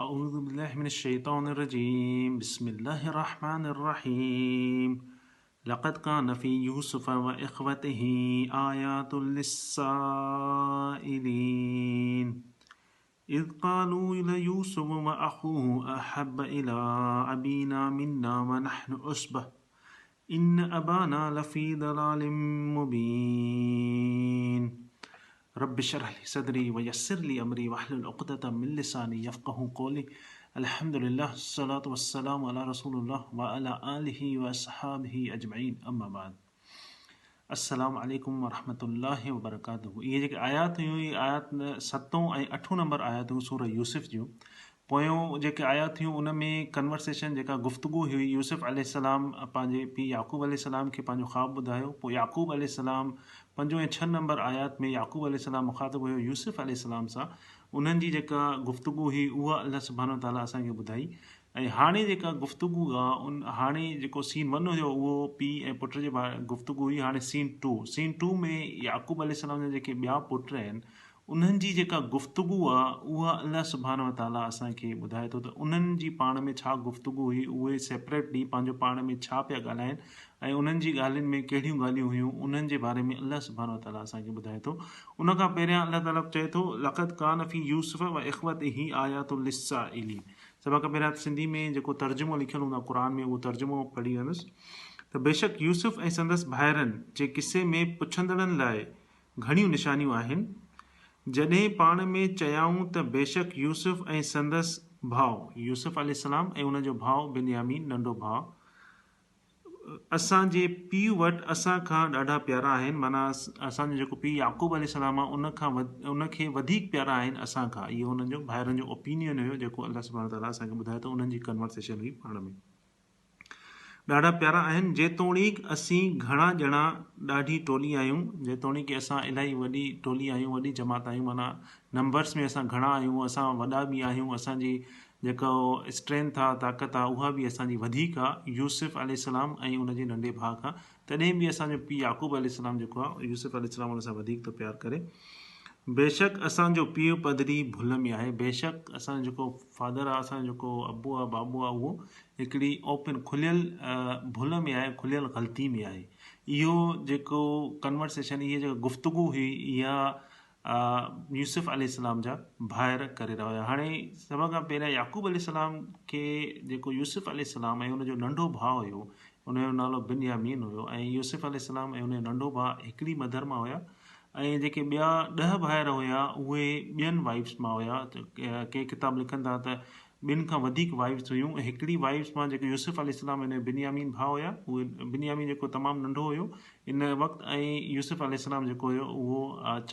اعوذ بالله من الشيطان الرجيم بسم الله الرحمن الرحيم لقد كان في يوسف واخوته آيات للسائلين اذ قالوا ليوسف واخوه احب الى ابينا منا ونحن عصبه ان ابانا لفي ضلال مبين رب اشرح لي صدري ويسر لي امري واحلل عقدة من لساني يفقهوا قولي الحمد لله الصلاة والسلام على رسول الله وعلى آله واصحابه اجمعين اما بعد السلام عليڪم ورحمة الله وبرڪاته اهي جيڪي آيات هيون اهي آيات ستون ۽ اٺون نمبر آيات هيون سورة يوسف جون پويون جيڪي آيات هيون ان ۾ ڪنورسيشن جيڪا گفتگو هئي يوسف عليه السلام پنهنجي پيء يعقوب عليه السلام کي پنهنجو خواب ٻڌايو پوء يعقوب عليه السلام پنجون ۽ ڇهن نمبر آيات ۾ يعقوب عليه السلام مخاطب هيو يوسف عليه السلام سان انهن جي جيڪا گفتگو هئي اها الله سبحانه وتعالٰي اسان کي ٻڌائي ۽ هاڻي جيڪا گفتگو آ ان هاڻي جيڪو سين ون هيو اهو پيء ۽ پٽ جي گفتگو هئي هاڻي سين ٽو سين ٽو ۾ يعقوب عليه السلام جا جيڪي ٻيا پٽ آهن انهن جي جيڪا گفتگو آ اها الله سبحانه وتعالٰي اسان کي ٻڌائي ٿو ته انهن جي پاڻ ۾ ڇا گفتگو هئي اهي سيپريٽلي پنهنجو پاڻ ۾ ڇا پيا ڳالهائن ۽ انهن جي ڳالهين ۾ ڪهڙيون ڳالهيون هيون انهن جي باري ۾ الله سبحانه وتعالٰي اسان کي ٻڌائي ٿو ان کان پهريان الله تعالٰي چئي ٿو لقد ڪان في يوسف و اخوته آيات للسائلين سڀ کان پهريان ته سنڌي ۾ جيڪو ترجمو لکيل هوندو آهي قرآن ۾ اهو ترجمو پڙهي ويندس ته بيشڪ يوسف ۽ سندس ڀائرن جي قصي ۾ پڇندڙن لاء گهڻيون نشانيون آهن. جڏهن پاڻ ۾ چيائون ته بيشڪ يوسف ۽ سندس ڀاء، يوسف عليه السلام ۽ ان جو ڀاء بنيامين ننڍو ڀاء، اسان جي پيء وٽ اسان کان ڏاڍا پيارا آهن معنيٰ اسان جو جيڪو پيء يعقوب عليه السلام آهي ان کان ان کي وڌيڪ پيارا آهن اسان کان اهو انهن جو ڀائرن جو اوپينين هيو جيڪو الله سبحانه وتعالٰي اسان کي ٻڌايو ته انهن جي ڪنورسيشن هئي پاڻ ۾ ڏاڍا پيارا آهن جيتوڻيڪ اسين گهڻا ڄڻا ڏاڍي ٽولي آهيون جيتوڻيڪ اسان الاهي وڏي ٽولي آهيون وڏي جماعت آهيون معنيٰ نمبرس ۾ اسان گهڻا آهيون اسان وڏا به آهيون اسان جي جيڪا اسٽرينٿ آ، طاقت آ، اها به اسان جي وڌيڪ آ، يوسف عليه السلام ۽ ان جي ننڍي ڀاء کان، تڏهن به اسان جو پيء يعقوب عليه السلام جيڪو آ، يوسف عليه السلام ان سان وڌيڪ ٿو پيار ڪري. بيشڪ اسان جو پيء پڌري ڀل ۾ آهي. بيشڪ اسان جو جيڪو فادر آ، اسان جو جيڪو ابو آ، بابو آ، اهو هڪڙي اوپن، کليل، ڀل ۾ آهي، کليل غلطي ۾ آهي. اهو جيڪو ڪنورسيشن، اهي جيڪا گفتگو هئي، اها يوسف عليه السلام جا ڀائر ڪري رهيا هيا. هاڻي سڀ کان پهريان يعقوب عليه السلام کي جيڪو يوسف عليه السلام ۽ ان جو ننڍو ڀاء هيو ان جو نالو بنيامين هيو ۽ يوسف عليه السلام ۽ ان جو ننڍو ڀاء هڪڙي مڌر مان هيا ۽ جيڪي ٻيا ڏهه ڀائر هيا اهي ٻين وائفس مان هيا ڪي ڪتاب لکن ٿا ته ٻن کان وڌيڪ وائفس هيون هڪڙي وائفس مان جيڪو يوسف عليه السلام ۽ بنيامين ڀاء هيا اهي بنيامين جيڪو تمام ننڍو هيو ان وقت ۽ يوسف عليه السلام جيڪو هيو اهو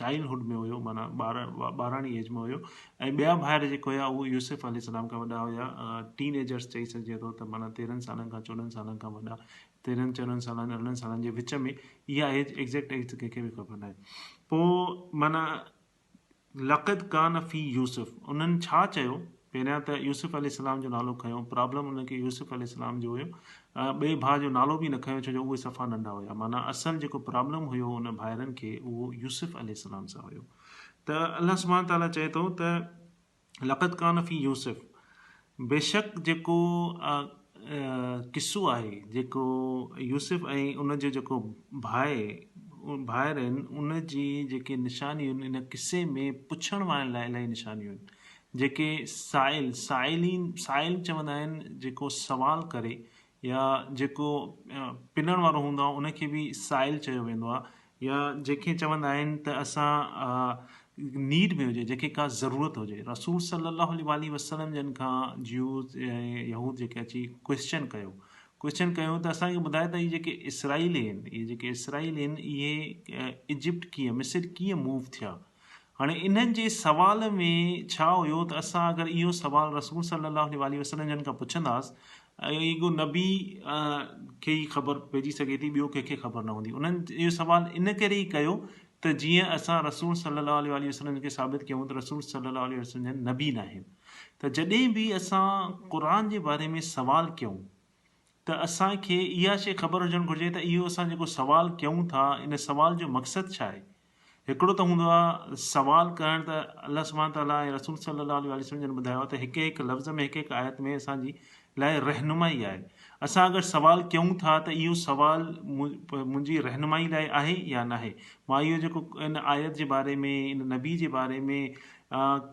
چائلڊ هوڊ ۾ هيو معنيٰ ٻار ٻاراڻي ايج ۾ هيو ۽ ٻيا ڀائر جيڪو هيا اهو يوسف عليه السلام کان وڏا هيا ٽين ايجرس چئي سگهجي ٿو ته معنيٰ تيرهن سالن کان چوڏهن سالن کان وڏا تيرهن چوڏهن سالن ارڙهن سالن جي وچ ۾ اها ايج ايگزيڪٽ ايج ته ڪنهن کي به خبر ناهي پوء معنيٰ لقد ڪان في يوسف انهن ڇا چيو؟ پهريان ته يوسف عليه السلام جو نالو کنيو، پرابلم انهن کي يوسف عليه السلام جو هيو، ٻئي ڀاء جو نالو به نه کنيو ڇو جو اهي صفا ننڍا هيا، معنيٰ اصل جيڪو پرابلم هيو ان ڀائرن کي اهو يوسف عليه السلام سان هيو ته الله سبحانه تعالٰي چئي ٿو ته لقد ڪان في يوسف بيشڪ جيڪو قصو آهي جيڪو يوسف ۽ ان جو جيڪو ڀاء ڀائر آهن ان جي جيڪي نشانيون آهن ان قصي ۾ پڇڻ وارن لاء الاهي نشانيون آهن جيڪي سائل سائلين سائل چوندا آهن جيڪو سوال ڪري يا جيڪو پنڻ وارو هوندو آهي ان کي به سائل چيو ويندو آهي يا جنهن کي چوندا آهن ته اسان نيڊ ۾ هجي جنهن کي ڪا ضرورت هجي رسول صلي الله عليه واٰله وسلم جن کان جيوز ۽ يهود جيڪي اچي ڪويسچن ڪيو ڪويسچن ڪيو ته اسان کي ٻڌايو ته هي جيڪي اسرائيلي آهن اهي جيڪي اسرائيلي آهن اهي ايجپٽ ڪيئن مصر ڪيئن موو ٿيا هاڻي انهن جي سوال ۾ ڇا هيو ته اسان اگر اهو سوال رسول صلي الله عليه واٰله وسلم جن کان پڇنداس ۽ اهو نبي کي ئي خبر پئجي سگهي ٿي ٻيو ڪنهن کي خبر نه هوندي انهن اهو سوال ان ڪري ئي ڪيو ته جيئن اسان رسول صلي الله عليه واٰله وسلم کي ثابت ڪيون ته رسول صلي الله عليه وسلم جن نبي ناهن ته جڏهن به اسان قرآن جي باري ۾ سوال ڪيون ته اسان کي اها شيء خبر هجڻ گهرجي ته اهو اسان جيڪو سوال ڪيون ٿا ان سوال جو مقصد ڇا آهي؟ هڪڙو ته هوندو آهي سوال ڪرڻ ته الله سبحانه تعالٰي ۽ رسول صلي الله عليه وسلم جن ٻڌايو آهي ته هڪ هڪ لفظ ۾ هڪ هڪ آيت ۾ اسان جي لاء رهنمائي آهي. اسان اگر سوال ڪيون ٿا ته اهو سوال منهنجي رهنمائي لاء آهي يا ناهي؟ مان اهو جيڪو ان آيت جي باري ۾ ان نبي جي باري ۾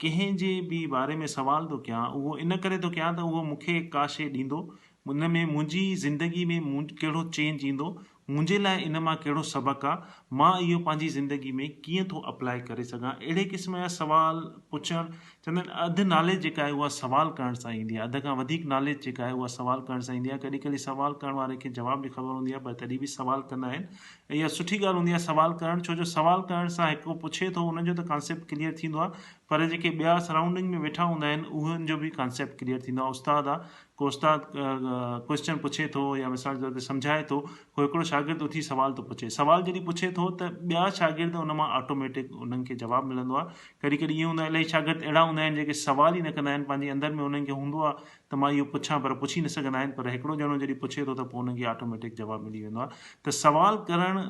ڪنهن جي به باري ۾ سوال ٿو ڪيان اهو ان ڪري ٿو ڪيان ته اهو مون کي ڪا شيء ڏيندو ان ۾ منهنجي زندگي ۾ ڪهڙو چينج ايندو منهنجي لاء ان مان ڪهڙو سبق آ، مان اهو پنهنجي زندگي ۾ ڪيئن ٿو اپلائي ڪري سگهان، اهڙي قسم جا سوال پڇڻ، چوندا آهن اڌ ناليج جيڪا آهي اها سوال ڪرڻ سان ايندي آهي، اڌ کان وڌيڪ ناليج جيڪا آهي اها سوال ڪرڻ سان ايندي آهي، ڪڏهن ڪڏهن سوال ڪرڻ واري کي جواب جي خبر هوندي آهي پر تڏهن به سوال ڪندا آهن ۽ اها سٺي ڳالهه هوندي آهي سوال ڪرڻ ڇو جو سوال ڪرڻ سان هڪ پڇي ٿو ان جو ته ڪانسيپٽ ڪليئر ٿيندو آهي پر جيڪي ٻيا سرائونڊنگ ۾ ويٺا هوندا آهن انهن جو به ڪانسيپٽ ڪليئر ٿيندو آهي استاد آهي ڪو استاد ڪوئسچن پڇي ٿو يا مثال جي طور تي سمجهائي ٿو، ڪو هڪڙو شاگرد اٿي سوال ٿو پڇي. سوال جڏهن پڇي ٿو ته ٻيا شاگرد ان مان آٽوميٽڪ انهن کي جواب ملندو آهي. ڪڏهن ڪڏهن ائين هوندو آهي الاهي شاگرد اهڙا هوندا آهن جيڪي سوال ئي نه ڪندا آهن پنهنجي اندر ۾ انهن کي هوندو آهي ته مان اهو پڇان پر پڇي نه سگهندا آهن پر هڪڙو ڄڻو جڏهن پڇي ٿو ته پوء انهن کي آٽوميٽڪ جواب ملي ويندو آهي ته سوال ڪرڻ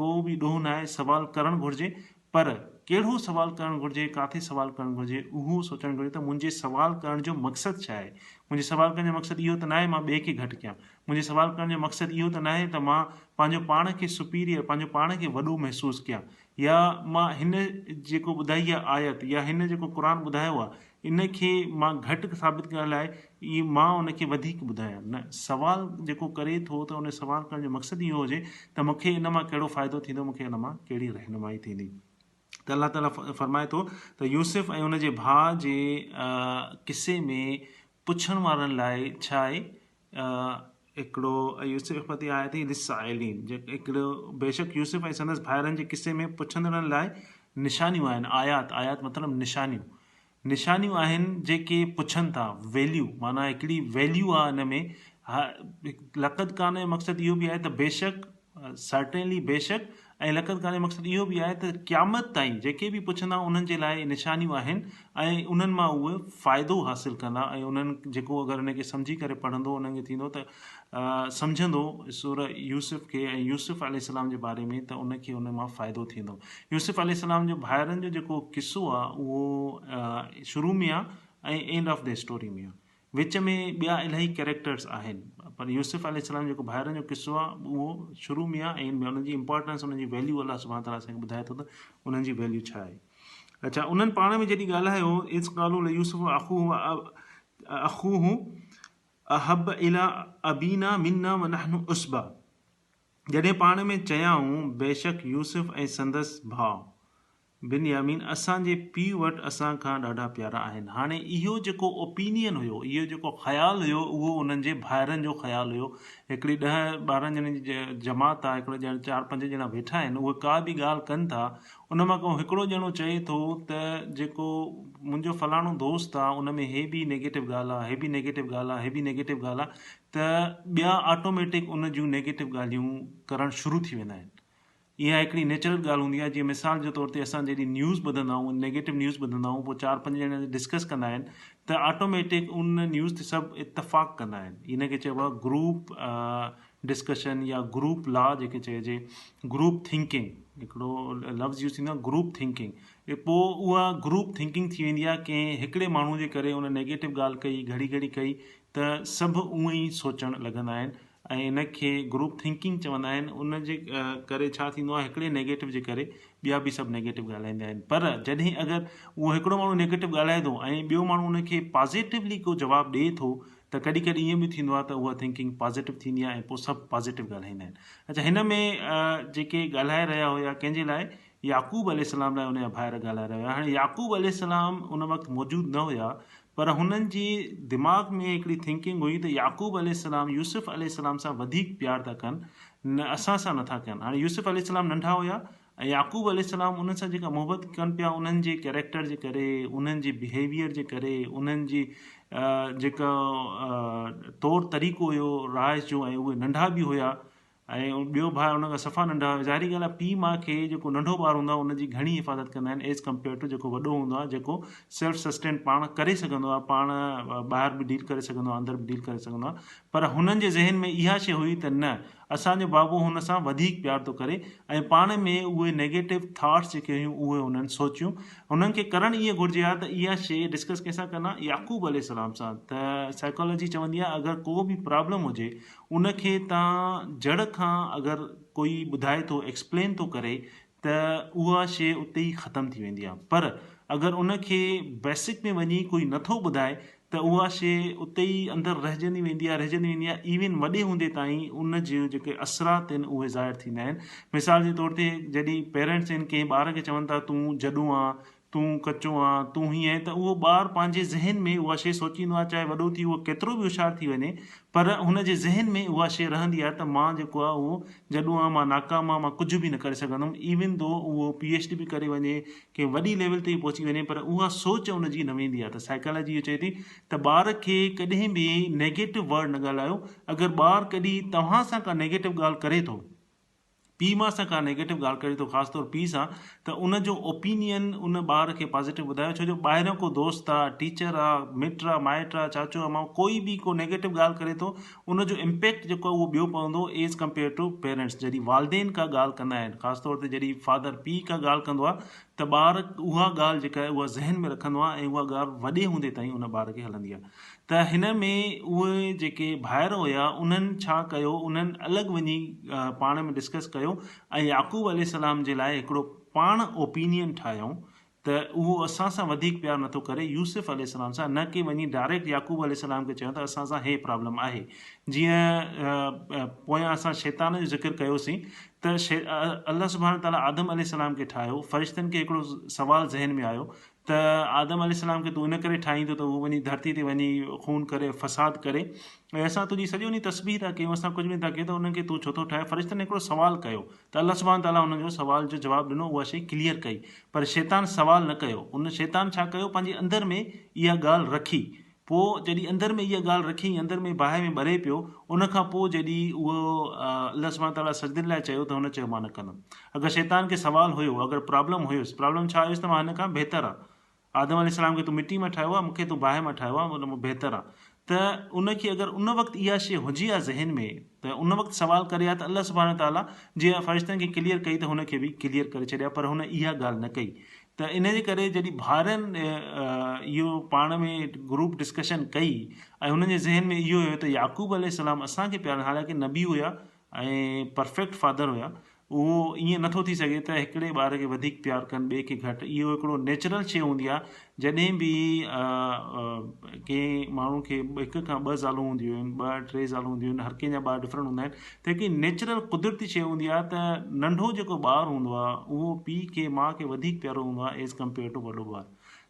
ڪو به ڏوهه نه آهي سوال ڪرڻ گهرجي پر ڪهڙو سوال ڪرڻ گهرجي، ڪاٿي سوال ڪرڻ گهرجي، اهو سوچڻ گهرجي ته منهنجي سوال ڪرڻ جو مقصد ڇا آهي؟ منهنجي سوال ڪرڻ جو مقصد اهو ته ناهي مان ٻئي کي گهٽ ڪيان. منهنجي سوال ڪرڻ جو مقصد اهو ته ناهي ته مان پنهنجو پاڻ کي Superior، پنهنجو پاڻ کي وڏو محسوس ڪيان يا مان هن جيڪو ٻڌائي آهي آيت يا هن جيڪو قرآن ٻڌايو آهي ان کي مان گهٽ ثابت ڪرڻ لاء ئي مان ان کي وڌيڪ ٻڌايان. نه، سوال جيڪو ڪري ٿو ته ان سوال ڪرڻ جو مقصد اهو هجي ته مون کي ان مان ڪهڙو فائدو ٿيندو، مون کي ان مان ڪهڙي رهنمائي ٿيندي. ته الله تعاليٰ فرمائي ٿو ته يوسف ۽ ان جي ڀاء جي قصي ۾ پڇڻ وارن لاء ڇا آهي؟ هڪڙو يوسف اخوتي آيتي للسائلين هڪڙو بيشڪ يوسف ۽ سندس ڀائرن جي قصي ۾ پڇندڙن لاء نشانيون آهن، آيات، آيات مطلب نشانيون، نشانيون آهن جيڪي پڇن ٿا، ويليو معنيٰ هڪڙي ويليو آهي ان ۾، لقد ڪان جو مقصد اهو به آهي ته بيشڪ، Certainly، بيشڪ، ۽ لقد ڪان جو مقصد اهو به آهي ته قيامت تائين جيڪي به پڇندا انهن جي لاء نشانيون آهن ۽ انهن مان اهي فائدو حاصل ڪندا ۽ انهن جيڪو اگر ان کي سمجهي ڪري پڙهندو انهن کي ٿيندو ته سمجهندو سورة يوسف کي ۽ يوسف عليه السلام جي باري ۾ ته ان کي ان مان فائدو ٿيندو. يوسف عليه السلام جو ڀائرن جو جيڪو قصو آهي اهو شروع ۾ آهي ۽ اينڊ آف the story ۾ آهي. وچ ۾ ٻيا الاهي ڪيريڪٽرس آهن پر يوسف عليه السلام جيڪو ڀائرن جو قصو آهي اهو شروع ۾ آهي ۽ ان جي امپارٽنس ان جي ويليو الله سبحانه تعالٰي اسان کي ٻڌائي ٿو ته انهن جي ويليو ڇا آهي. اڇا انهن پاڻ ۾ جڏهن ڳالهايو اذ قالوا ليوسف اخوه اخوه احب الي ابينا منا ونحن عصبه جڏهن پاڻ ۾ چيائون بيشڪ يوسف ۽ سندس ڀاء بنيامين اسان جي پيء وٽ اسان کان ڏاڍا پيارا آهن. هاڻي اهو جيڪو اوپينين هيو، اهو جيڪو خيال هيو، اهو انهن جي ڀائرن جو خيال هيو. هڪڙي ڏهه ٻارهن ڄڻن جي جماعت آهي، هڪڙو ڄڻ چار پنج ڄڻا ويٺا آهن، اهي ڪا به ڳالهه ڪن ٿا، ان مان ڪو هڪڙو ڄڻو چئي ٿو ته جيڪو منهنجو فلاڻو دوست آهي، ان ۾ هي به نيگيٽو ڳالهه آهي، هي به نيگيٽو ڳالهه آهي، هي به نيگيٽو ڳالهه آهي ته ٻيا آٽوميٽڪ ان جون نيگيٽو ڳالهيون ڪرڻ شروع ٿي ويندا آهن. اها هڪڙي نيچرل ڳالهه هوندي آهي جيئن مثال جي طور تي اسان جڏهن نيوز ٻڌندا آهيون نيگيٽو نيوز ٻڌندا آهيون پوء چار پنج ڄڻا ڊسڪس ڪندا آهن ته آٽوميٽڪ ان نيوز تي سڀ اتفاق ڪندا آهن ان کي چئبو آهي گروپ ڊسڪشن يا گروپ لا جيڪي چئجي گروپ ٿنڪنگ هڪڙو لفظ يوز ٿيندو آهي گروپ ٿنڪنگ پوء اها گروپ ٿنڪنگ ٿي ويندي آهي ڪنهن هڪڙي ماڻهو جي ڪري ان نيگيٽو ڳالهه ڪئي گهڙي گهڙي ڪئي ته سڀ اونئن ئي سوچڻ لڳندا آهن ۽ ان کي گروپ ٿنڪنگ چوندا آهن ان جي ڪري ڇا ٿيندو آهي هڪڙي نيگيٽو جي ڪري ٻيا به سڀ نيگيٽو ڳالهائيندا آهن پر جڏهن اگر اهو هڪڙو ماڻهو نيگيٽو ڳالهائي ٿو ۽ ٻيو ماڻهو ان کي پازيٽولي ڪو جواب ڏئي ٿو ته ڪڏهن ڪڏهن ائين به ٿيندو آهي ته اها ٿنڪنگ پازيٽو ٿيندي آهي ۽ پوء سڀ پازيٽو ڳالهائيندا آهن اڇا هن ۾ جيڪي ڳالهائي رهيا هيا ڪنهن جي لاء يعقوب عليه السلام لاء ان جا ڀائر ڳالهائي رهيا هيا هاڻي يعقوب عليه السلام ان وقت موجود نه هيا پر هنن جي دماغ ۾ هڪڙي ٿنڪنگ هئي ته يعقوب عليه السلام يوسف عليه السلام سان وڌيڪ پيار ٿا ڪن نه اسان سان نٿا ڪن هاڻي يوسف عليه السلام ننڍا هيا ۽ يعقوب عليه السلام انهن سان جيڪا محبت ڪن پيا انهن جي ڪيريڪٽر جي ڪري انهن جي بيهيويئر جي ڪري انهن جي جيڪا طور طريقو هيو رهائش جو ۽ اهي ننڍا به هيا ۽ ٻيو ڀاء ان کان صفا ننڍا هئا. ظاهري ڳالهه آهي پيء ماء کي جيڪو ننڍو ٻار هوندو آهي ان جي گهڻي حفاظت ڪندا آهن ايز ڪمپيئر ٽو جيڪو وڏو هوندو آهي جيڪو سيلف سسٽين پاڻ ڪري سگهندو آهي پاڻ ٻاهر به ڊيل ڪري سگهندو آهي اندر به ڊيل ڪري سگهندو آهي پر هنن جي ذهن ۾ اها شيء هئي ته نه اسان جو بابو هن سان وڌيڪ پيار ٿو ڪري ۽ پاڻ ۾ اهي نيگيٽو ٿاٽس جيڪي هيون اهي انهن سوچيون. هنن کي ڪرڻ ائين گهرجي ها ته اها شيء ڊسڪس ڪنهن سان ڪن ها يعقوب عليه السلام سان ته سائيڪالاجي چوندي آهي اگر ڪو به پرابلم هجي ان کي تان جڙ کان اگر ڪوئي ٻڌائي ٿو ايڪسپلين ٿو ڪري ته اها شيء اتي ئي ختم ٿي ويندي آهي پر اگر ان کي بيسڪ ۾ وڃي ڪوئي نٿو ٻڌائي ته اها شيء اتي ئي اندر رهجندي ويندي آهي رهجندي ويندي آهي ايون وڏي هوندي تائين ان جون جيڪي اثرات آهن اهي ظاهر ٿيندا آهن مثال جي طور تي جڏهن پيرنٽس آهن ڪنهن ٻار کي چون ٿا تون جڏو آن تون ڪچو آن، تون هيئن آهين ته اهو ٻار پنهنجي ذهن ۾ اها شيء سوچيندو آهي چاهي وڏو ٿي اهو ڪيترو به هوشيار ٿي وڃي پر هن جي ذهن ۾ اها شيء رهندي آهي ته مان جيڪو آهي اهو جڏو آهيان مان ناڪام آهيان مان ڪجهه به نه ڪري سگهندم ايون دو اهو پي ايڇ ڊي به ڪري وڃي ڪنهن وڏي ليول تي به پهچي وڃي پر اها سوچ ان جي نه ويندي آهي ته سائيڪالاجي اهو چئي ٿي ته ٻار کي ڪڏهن به نيگيٽو ورڊ نه ڳالهايو اگر ٻار ڪڏهن توهان سان ڪا نيگيٽو ڳالهه ڪري ٿو پيء ماء سان ڪا نيگيٽو ڳالهه ڪري ٿو خاص طور پيء سان ته ان جو اوپينين ان ٻار کي پازيٽو ٻڌايو ڇو جو ٻاهريون ڪو دوست آ ٽيچر آ مٽ آ مائٽ آ چاچو آ مامو ڪوئي به ڪو نيگيٽو ڳالهه ڪري ٿو ان جو امپيڪٽ جيڪو آ اهو ٻيو پوندو ايز ڪمپيئر ٽو پيرنٽس جڏهن والدين ڪا ڳالهه ڪندا آهن خاص طور تي جڏهن فادر پيء ڪا ڳالهه ڪندو آ ته ٻار اها ڳالهه جيڪا آهي اها ذهن ۾ رکندو آ ۽ اها ڳالهه وڏي هوندي تائين ان ٻار کي هلندي آ ته هن ۾ اهي جيڪي ڀائر هيا انهن ڇا ڪيو انهن الڳ وڃي پاڻ ۾ ڊسڪس ڪيو ۽ يعقوب عليه السلام جي لاء هڪڙو پاڻ اوپينين ٺاهيائون ته اهو اسان سان وڌيڪ پيار نٿو ڪري يوسف عليه السلام سان نه ڪي وڃي ڊائريڪٽ يعقوب عليه السلام کي چيو ته اسان سان هي پرابلم آهي جيئن پويان اسان شيطان جو ذڪر ڪيوسين ته الله سبحانه وتعالٰي آدم عليه السلام کي ٺاهيو فرشتن کي هڪڙو سوال ذهن ۾ آيو ته آدم عليه السلام کي تون ان ڪري ٺاهين ٿو ته هو وڃي ڌرتي تي وڃي خون ڪري فساد ڪري ۽ اسان تنهنجي سڄو ڏينهن تسبيح ٿا ڪيون اسان ڪجهه به نٿا ڪيون ته انهن کي تون ڇو ٿو ٺاهين فرشتن هڪڙو سوال ڪيو ته الله سبحانه تعالٰي انهن جو سوال جو جواب ڏنو اها شيء ڪليئر ڪئي پر شيطان سوال نه ڪيو ان شيطان ڇا ڪيو پنهنجي اندر ۾ اها ڳالهه رکي پوء جڏهن اندر ۾ اها ڳالهه رکي ۽ اندر ۾ باهه ۾ ٻري پيو، ان کان پوء جڏهن اهو الله سبحانه وتعاليٰ سجدي لاء چيو ته هن چيو مان نه ڪندم. اگر شيطان کي سوال هيو، اگر پرابلم هيس، پرابلم ڇا هيس ته مان هن کان بهتر آهيان. آدم عليه السلام کي تون مٽي مان ٺاهيو آهي، مون کي تون باهه مان ٺاهيو آهي، مان بهتر آهيان. ته ان کي اگر ان وقت اها شيء هجي ها ذهن ۾ ته ان وقت سوال ڪري ها ته الله سبحانه وتعاليٰ جيئن فرشتن کي ڪليئر ڪئي ته هن کي به ڪليئر ڪري ڇڏي ها پر هن اها ڳالهه نه ڪئي. ته ان جي ڪري جڏهن ڀائرن اهو پاڻ ۾ گروپ ڊسڪشن ڪئي ۽ هنن جي ذهن ۾ اهو هيو ته يعقوب عليه السلام اسان کي پيار حالانڪه نبي هيا ۽ پرفيڪٽ فادر هيا اهو ائين نٿو ٿي سگهي ته هڪڙي ٻار کي وڌيڪ پيار ڪن ٻئي کي گهٽ اهو هڪڙو نيچرل شيء هوندي آهي جڏهن به ڪنهن ماڻهو کي هڪ کان ٻه زالون هونديون آهن ٻه ٽي زالون هونديون آهن هر ڪنهن جا ٻار ڊفرنٽ هوندا آهن ته هڪ نيچرل قدرتي شيء هوندي آهي ته ننڍو جيڪو ٻار هوندو آهي اهو پيء کي ماء کي وڌيڪ پيارو هوندو آهي ايز ڪمپيئر ٽو وڏو ٻار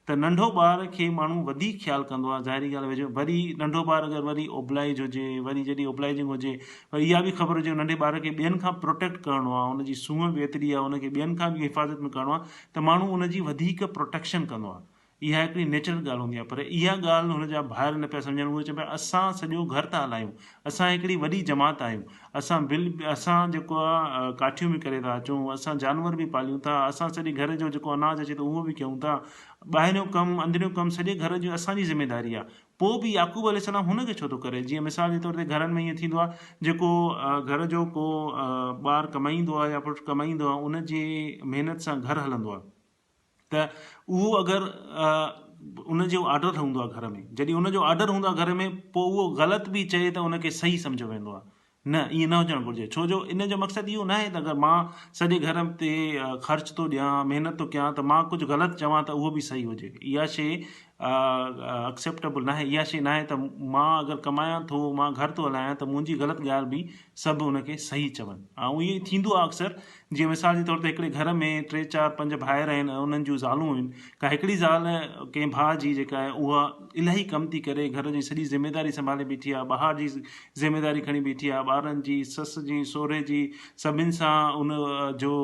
ته ننڍو ٻار کي ماڻهو وڌيڪ خيال ڪندو آهي ظاهري ڳالهه ويجهو وري ننڍو ٻار اگر وري اوبلائيج هجي وري جڏهن اوبلائيجنگ هجي وري اها به خبر هجي ننڍي ٻار کي ٻين کان پروٽيڪٽ ڪرڻو آهي ان جي سونهن به ايتري آهي ان کي ٻين کان به حفاظت ۾ ڪرڻو آهي ته ماڻهو ان جي وڌيڪ پروٽيڪشن ڪندو آهي اها هڪڙي نيچرل ڳالهه هوندي آهي پر اها ڳالهه هن جا ڀائر نه پيا سمجهن اهي چون پيا اسان سڄو گهر ٿا هلايون اسان هڪڙي وڏي جماعت آهيون اسان بل اسان جيڪو آهي ڪاٺيون به ڪري ٿا اچون اسان جانور به پاليون ٿا اسان سڄي گهر جو جيڪو اناج اچي ٿو اهو به ڪيون ٿا ٻاهريون ڪم اندريون ڪم سڄي گهر جو اسان جي ذميداري آهي پوء به يعقوب عليه السلام هن کي ڇو ٿو ڪري جيئن مثال جي طور تي گهرن ۾ ائين ٿيندو آهي جيڪو گهر جو ڪو ٻار ڪمائيندو آهي يا پٽ ڪمائيندو آهي ان جي محنت سان گهر هلندو آهي ته اهو اگر ان جو آرڊر هوندو آهي گهر ۾ جڏهن ان جو آرڊر هوندو آهي گهر ۾ پوء اهو غلط به چئي ته ان کي صحيح سمجهيو ويندو آهي نه ائين نه هجڻ گهرجي ڇو جو ان جو مقصد اهو نه آهي ته اگر مان سڄي گهر تي خرچ ٿو ڏيان محنت ٿو ڪيان ته مان ڪجهه غلط چوان ته اهو به صحيح هجي اها شيء اڪسيپٽيبل ناهي اها شيء ناهي ته مان اگر ڪمايان ٿو مان گهر ٿو هلايان ته منهنجي غلط ڳالهه به سڀ ان کي صحيح چون ۽ ائين ٿيندو آهي اڪثر جيئن مثال جي طور تي هڪڙي گهر ۾ ٽي چار پنج ڀائر آهن ۽ انهن جون زالون آهن ڪا هڪڙي زال ڪنهن ڀاء جي جيڪا آهي اها الاهي ڪم ٿي ڪري گهر جي سڄي ذميداري سنڀالي بيٺي آهي ٻاهر جي ذميداري کڻي بيٺي آهي ٻارن جي سس جي سهري جي سڀن سان ان جو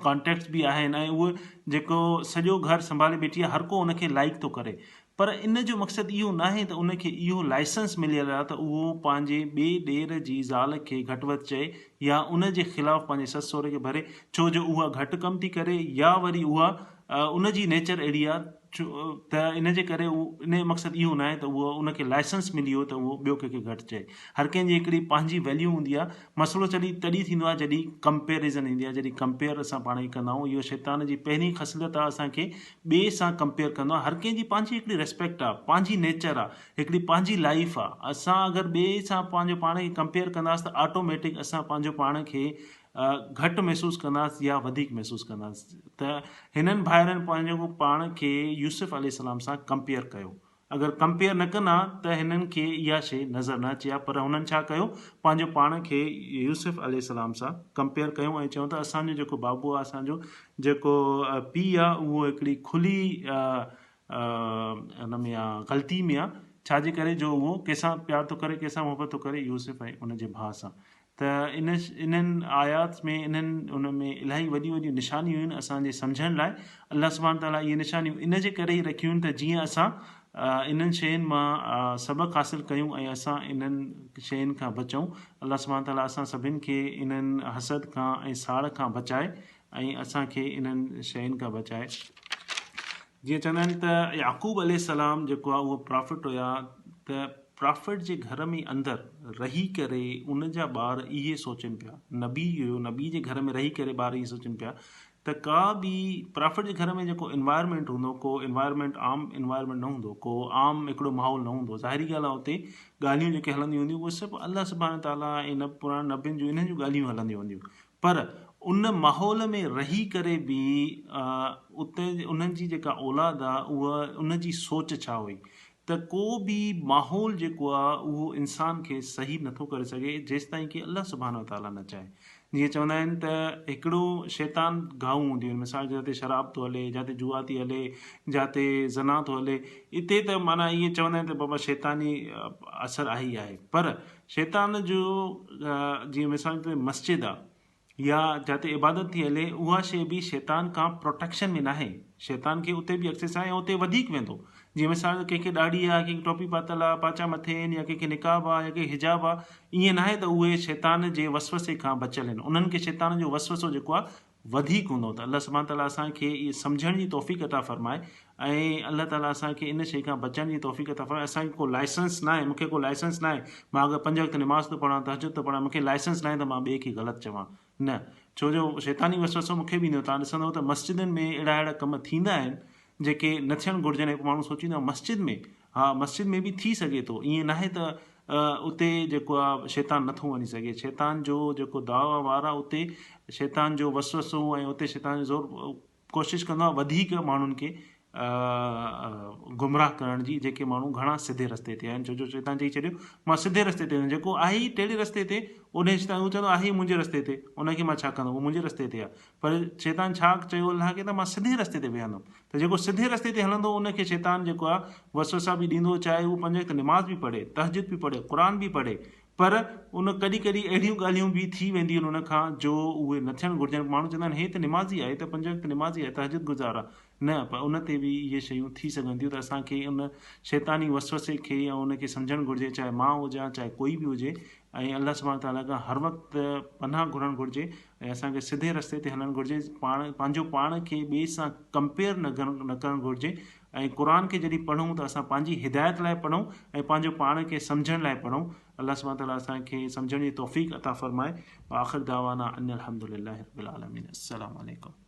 ڪانٽيڪٽس به آهن ۽ اهو جيڪو سڄو گهر سنڀالي بيٺي آهي هر ڪو ان کي لائيڪ ٿو ڪري پر ان جو مقصد اهو ناهي ته ان کي اهو لائسنس مليل آهي ته اهو پنهنجي ٻئي ڏير جي زال کي گهٽ وڌ چئي يا ان جي خلاف پنهنجي سس سهري کي ڀري ڇو جو اها گهٽ ڪم ٿي ڪري يا وري اها ان جي نيچر اهڙي آهي ته ان جي ڪري اهو ان جو مقصد اهو ناهي ته اهو ان کي لائسنس ملي ويو ته اهو ٻيو ڪنهن کي گهٽ چئي. هر ڪنهن جي هڪڙي پنهنجي ويليو هوندي آهي. مسئلو چڏي تڏهن ٿيندو آهي جڏهن ڪمپيرزن ايندي آهي جڏهن ڪمپيئر اسان پاڻ کي ڪندا آهيون اهو شيطان جي پهرين خصلت آهي اسان کي ٻئي سان ڪمپيئر ڪندو آهي هر ڪنهن جي پنهنجي هڪڙي ريسپيڪٽ آهي پنهنجي نيچر آهي هڪڙي پنهنجي لائيف آهي اسان اگر ٻئي سان پنهنجو پاڻ کي ڪمپيئر ڪنداسين ته آٽوميٽڪ اسان پنهنجو پاڻ کي گهٽ محسوس ڪنداسين يا وڌيڪ محسوس ڪنداسين ته هنن ڀائرن پنهنجو پاڻ کي يوسف عليه السلام سان ڪمپيئر ڪيو اگر ڪمپيئر نه ڪن ها ته هنن کي اها شيء نظر نه اچي ها پر هنن ڇا ڪيو پنهنجو پاڻ کي يوسف عليه السلام سان ڪمپيئر ڪيو ۽ چيو ته اسان جو جيڪو بابو آهي اسان جو جيڪو پيء آهي اهو هڪڙي کلي ان ۾ آهي غلطي ۾ آهي ڇا جي ڪري جو اهو ڪنهن سان پيار ٿو ڪري ڪنهن سان محبت ٿو ڪري يوسف ۽ ان جي ڀاء سان ته ان انهن آيات ۾ انهن ان ۾ الاهي وڏيون وڏيون نشانيون آهن اسان جي سمجهڻ لاء الله سبحانه تعالٰي اهي نشانيون ان جي ڪري ئي رکيون آهن ته جيئن اسان انهن شين مان سبق حاصل ڪيون ۽ اسان انهن شين کان بچون الله سبحانه تعالٰي اسان سڀن کي انهن حسد کان ۽ ساڙ کان بچائي ۽ اسان کي انهن شين کان بچائي جيئن چوندا آهن ته يعقوب عليه السلام جيڪو آهي اهو پرافٽ هيا ته پرافٽ جي گهر ۾ اندر رهي ڪري ان جا ٻار اهي سوچن پيا نبي هيو نبي جي گهر ۾ رهي ڪري ٻار اهي سوچن پيا ته ڪا به پرافٽ جي گهر ۾ جيڪو انوائرمينٽ هوندو ڪو انوائرمينٽ عام انوائرمينٽ نه هوندو ڪو عام هڪڙو ماحول نه هوندو ظاهري ڳالهه آهي اتي ڳالهيون جيڪي هلنديون هونديون اهي سڀ الله سبحانه تعالٰي ۽ پراڻن نبين جون انهن جون ڳالهيون هلنديون هونديون پر ان ماحول ۾ رهي ڪري به اتي انهن جي جيڪا اولاد آ اها ان جي سوچ ڇا هئي ته ڪو به ماحول جيڪو آ اهو انسان کي صحيح نٿو ڪري سگهي جيستائين ڪي الله سبحانه وتعاليٰ نه چاهي جيئن چوندا آهن ته هڪڙو شيطان گاهون هونديون آهن مثال جاتي شراب ٿو هلي جاتي جوا ٿي هلي جاتي زنا ٿو هلي اتي ته معنيٰ ائين چوندا آهن ته بابا شيطاني اثر آهي ئي آهي پر شيطان جو جيئن مثال طور مسجد آ يا جاتي عبادت ٿي هلي اها شيء به شيطان کان پروٽيڪشن ۾ ناهي شيطان کي اتي به ايڪسيس آهي ۽ اتي وڌيڪ ويندو جيئن مثال طور ڪنهن کي ڏاڙهي آ ڪنهن کي ٽوپي پاتل آ پاچا مٿي آهن يا ڪنهن کي نقاب آ يا ڪنهن کي حجاب آ ائين ناهي ته اهي شيطان جي وسوسي کان بچيل آهن انهن کي شيطان جو وسوسو جيڪو آ وڌيڪ هوندو ته الله سبحانه تعالٰي اسان کي اهي سمجهڻ جي توفيق عطا فرمائي ۽ الله تعالٰي اسان کي ان شيء کان بچڻ جي توفيق عطا فرمائي اسان کي ڪو لائسنس ناهي مون کي ڪو لائسنس ناهي مان اگر پنج وقت نماز ٿو پڙهان تهجد ٿو پڙهان مون کي لائسنس ناهي ته مان ٻئي کي غلط چوان نه ڇو جو شيطاني وسوسو مون کي به ايندو توهان ڏسندو ته مسجدن ۾ اهڙا اهڙا ڪم ٿيندا آهن جيڪي نه ٿيڻ گهرجن ۽ ماڻهو سوچيندو آهي مسجد ۾ ها مسجد ۾ به ٿي سگهي ٿو ائين ناهي ته اتي جيڪو آ شيطان نٿو وڃي سگهي شيطان جو جيڪو داء آ وار آ اتي شيطان جو وسوسو ۽ اتي شيطان جو زور ڪوشش ڪندو آ وڌيڪ ماڻهن کي گمراهه ڪرڻ جي جيڪي ماڻهو گهڻا سڌي رستي تي آهن ڇو جو شيطان چئي ڇڏيو مان سڌي رستي تي جيڪو آهي ئي ٽيڙي رستي تي ان شيطان هو چوندو آهي ئي منهنجي رستي تي ان کي مان ڇا ڪندم هو منهنجي رستي تي آ پر شيطان ڇا چيو الله کي ته مان سڌي رستي تي ويهندم ته جيڪو سڌي رستي تي هلندو ان کي شيطان جيڪو آهي وسوسا به ڏيندو چاهي هو پنج وقت نماز به پڙهي تهجد به پڙهي قرآن به پڙهي پر ان ڪڏهن ڪڏهن اهڙيون ڳالهيون به ٿي وينديون آهن ان کان جو اهي نه ٿيڻ گهرجن ماڻهو چوندا آهن هي ته نمازي آهي هي ته پنج وقت نمازي آهي تهجد گذار آهي نه پر ان تي به اهي شيون ٿي سگهن ٿيون ته اسان کي ان شيطاني وسوسي کي ۽ ان کي سمجهڻ گهرجي چاهي مان هجان چاهي ڪوئي به هجي ۽ الله سبحانه وتعاليٰ کان هر وقت پناهه گهرڻ گهرجي ۽ اسان کي سڌي رستي تي هلڻ گهرجي پاڻ پنهنجو پاڻ کي ٻئي سان ڪمپيئر نه نه ڪرڻ گهرجي ۽ قرآن کي جڏهن پڙهون ته اسان پنهنجي هدايت لاء پڙهون ۽ پنهنجو پاڻ کي سمجهڻ لاء پڙهون الله سبحانه وتعاليٰ اسان کي سمجهڻ جي توفيق عطا فرمائي واخر دعوانا ان الحمد لله رب العالمين السلام عليڪم.